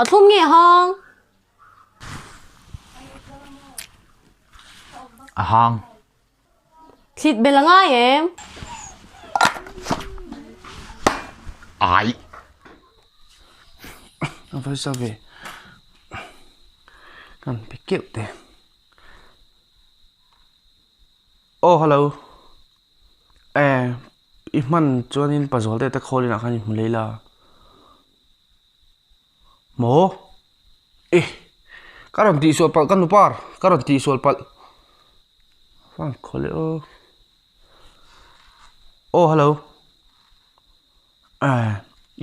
A thlum nge hang? A hang. Thlit bel a ngai em? Ai. A va za ve. Kan pe keuh te. Aw hello. Eh i hman chuanin pazual te te call inah khan i hmu lei la. Maw? Eh! Ka rawn tihsual palh ka nu par, ka rawn tihsual palh. Fan khaw leh aw. Aw hello. Eh,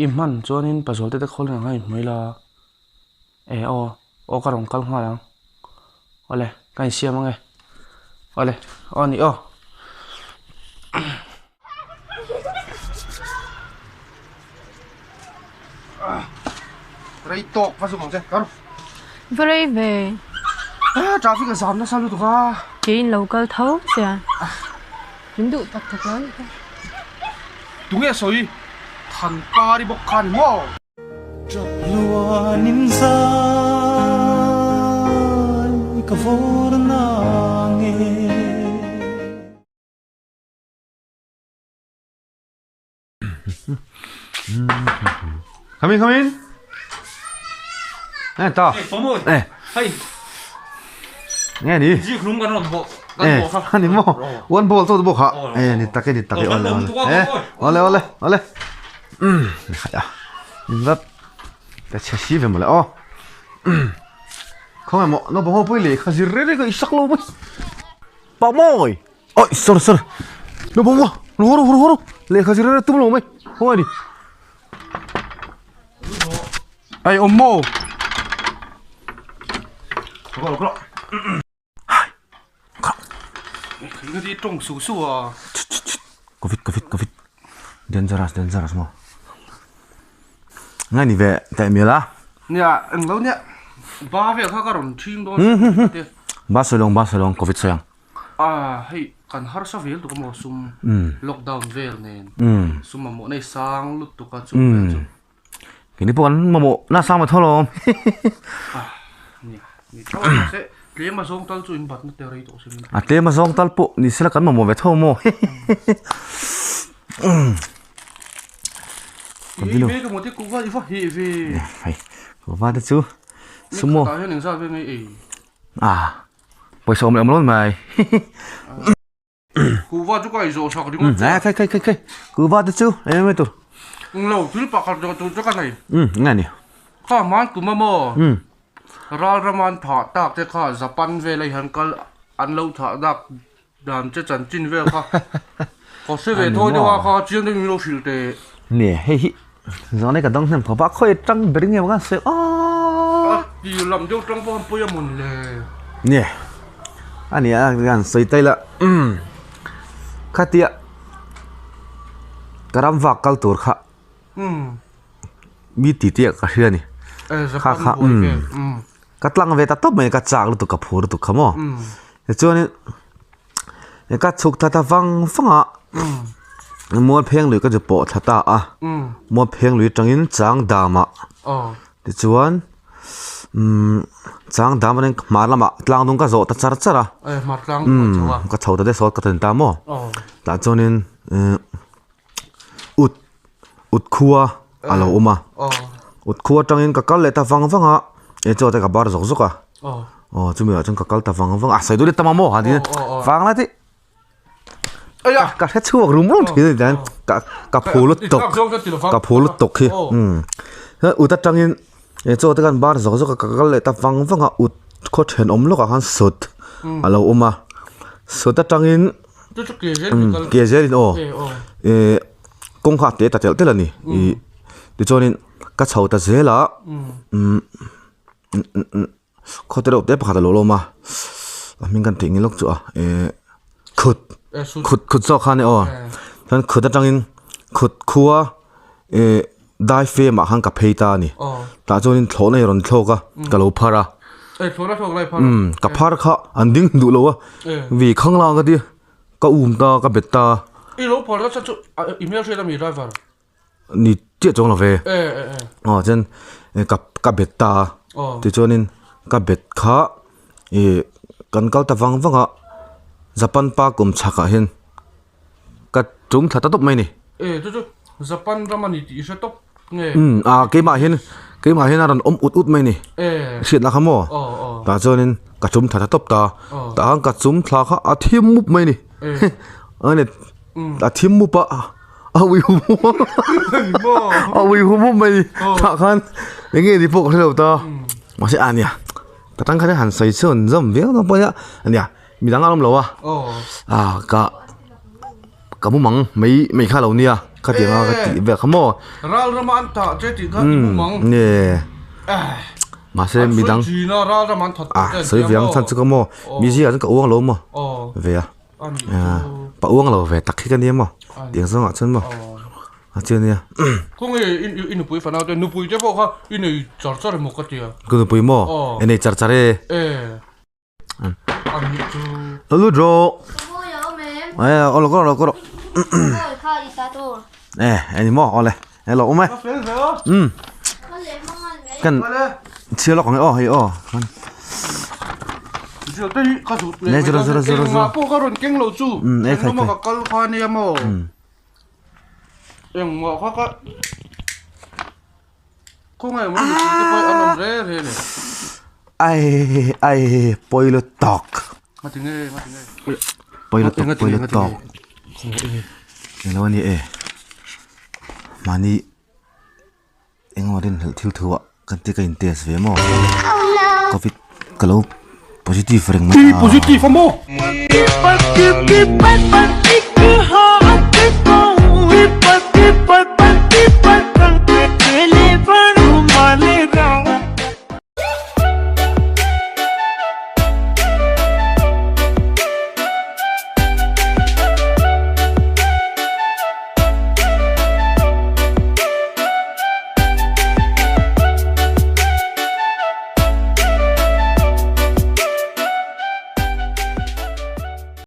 i hman chuanin pazual te te khawl ang a inhmu ila. Eh aw, aw ka rawn kal nghal ang. Awle, ka insiam ang e. Awle, aw ni aw. Rei tawk va zung ang che kar. Va rei ve. Ah traffic a zam nasa lutuk a. Kei in lo kal tho sia. Min duh tak tak lo ni kha. Tunge sawi than kar i bawk kha ni maw. Tap hluanin zai ka vawr na nge. Come in, come in. Eh, ta. Eh. Hei. Nghe ni. Ji khrum kan ron bo. Eh, ani mo. One ball to bo kha. Eh, ni take ni take ole ole. Eh, ole ole ole. Um, ya. In va ta che si ve mo le. Oh. Không mo, no bo ho pui le kha zir re re ka isak lo mai. Pa moi. Oi, sorry sorry. No bo mo, no horo horo horo. Lehkha zir reng tum lo mai. Khawngaih ni. Ai awm maw? Kalo kalo. Kha ti tawng su su a. Covid covid covid. Dangerous dangerous maw. Ngai ni ve teh mial a. Nia eng lo nia. Ba vel kha ka rawn thing dawn. Ba sawi lawng ba sawi lawng covid sawi ang. A hei kan harsa vel tuk amaw sum lockdown vel nen sum mamawh nei sang lutuk a chu vel chu. Keini pawh kan mamawh na sang tho lawm. Nia ni tho a mahse tlem a zawng tal chu in bat na te rei tawh sin. A tlem a zawng tal pawh ni sela kan mamawh ve tho maw. I ve ka maw te kuhva i va heh ve. Hei kuhva te chu sumo. Tah hian engzat vel nge ei. Ah. Pawisa awm leh awm lo mai. Kuhva chu ka ei zawh sak ringawt che. Khai khai khai khai. Kuhva te chu eng mai tur. Lo thil pakhat zawh tur chu ka nei. Um nge ni. Kha hman kum a maw. Um. Ral raman thah tak te kha Japan vel a hian kal an lo thah dak dan che chanchin vel kha. Ka hre ve thawi deuh a kha chiang deuhin min lo hrilh teh. Nge hei hi zawnei ka dang hnem khawp a khawi atang ber nge maw kan sawi aaa. A ti lam deuh tang pawh an pawi a mawn le. Nge a nia kan sawi ta ila umm khatia ka ram vak kal tur kha mi titi ah ka hria a ni kha kha umm ka tlang ve ta tawp mai ka chak lutuk ka phur lutuk kha maw tichuanin. Ka chhuk thla ta vang vang a mual pheng lui ka zu pawh thla ta a mual pheng lui atangin chang dam ah tichuan umm chang dam atangin hmar lamah tlang dung ka zawh ta char char a umm ka chho ta daih sawt ka thlen ta maw tah chuanin ihh ut ut khua a lo awm a ut khua atangin ka kal leh ta vang vang a eh chaw te ka bar zawk zawk a. Aw chumi ah chuan ka kal ta vang vang a sawi duh leh tam ang maw han tin vang lai te ka hre chhuak rum rum thin a ni tan ka ka phu lutuk ka phu lutuk hi umm ut atangin he chaw te khan bar zawk zawk a ka kal leh ta vang vang a ut khaw thenawm lawkah khan sut a lo awm a sut atangin ke zelin aw ih kawngka a te ta telh telh a ni ih tichuanin ka chho ta zel a umm. Khaw te reuh te pakhat a lo lawm a a hming kan theih ngei lawk chu a ehh khut khut khut zawk kha a ni aw chuan khut atangin khut khua ehh dai fem ah khan ka phei ta a ni tah chuanin thlawhna hi a rawn thlawk a ka lo phar a umm ka phar kha an ding duh lo a vi khang lang ka ti ka um ta ka bet ta. Ni chiah chuang lo ve. Aw chuan Ka ka bet ta a tichuanin ka bet kha ih kan kal ta vang vang a Japan pa kum chhakah hian ka tum thla ta tawp mai a ni. E chu chu Japan ram a ni tih i hre tawp nge? Umm a keimah hian keimah hian a rawn awm ut ut mai a ni. Hriatna kha maw? Tah chuanin ka tum thla ta tawp ta tah khan ka chum thla kha a thim mup mai a ni. A ni a thim mup a. A ui hum hum a ui hum hum mai tah khan eng nge ni pawh ka hre lo ta mahse a nia ka tang khan han sawi chhuan zawm viau dawn pawh nia ania midang an awm lo a a ka ka mumang mai mai kha lo nia khatiang a ka tih vel kha maw ral rama an tah che tih kha i mumang nge mahse midang a sawi viang chhan chu ka maw mizia chuan ka uang lo maw ve a. Pa uang lo ve tak hi ka nia maw tiang zawngah chuan maw a chian nia Khawnge i nupui fanau te nupui te pawh kha i nei char char emaw ka tia Ka nupui maw i nei char char e A nih chu Lo lut rawh e aw lo kawr lo kawr e eng maw awle e lo awm e um kan chhiar lawk ang e aw hei aw Ne zero zero zero zero pawh ka rawn keng lo chu e khai ka kal kha nia maw engmah kha ka khawngaih awm mipui te pawh an awm re re le ai ai pawi lutuk ngatinge ngatinge pawi lutuk pawi lutuk eng lo a ni e mahni Engemaw rinhlelh thil thu ah kan ti ka in test ve maw covid ka lo positive reng mai a. Positive a maw?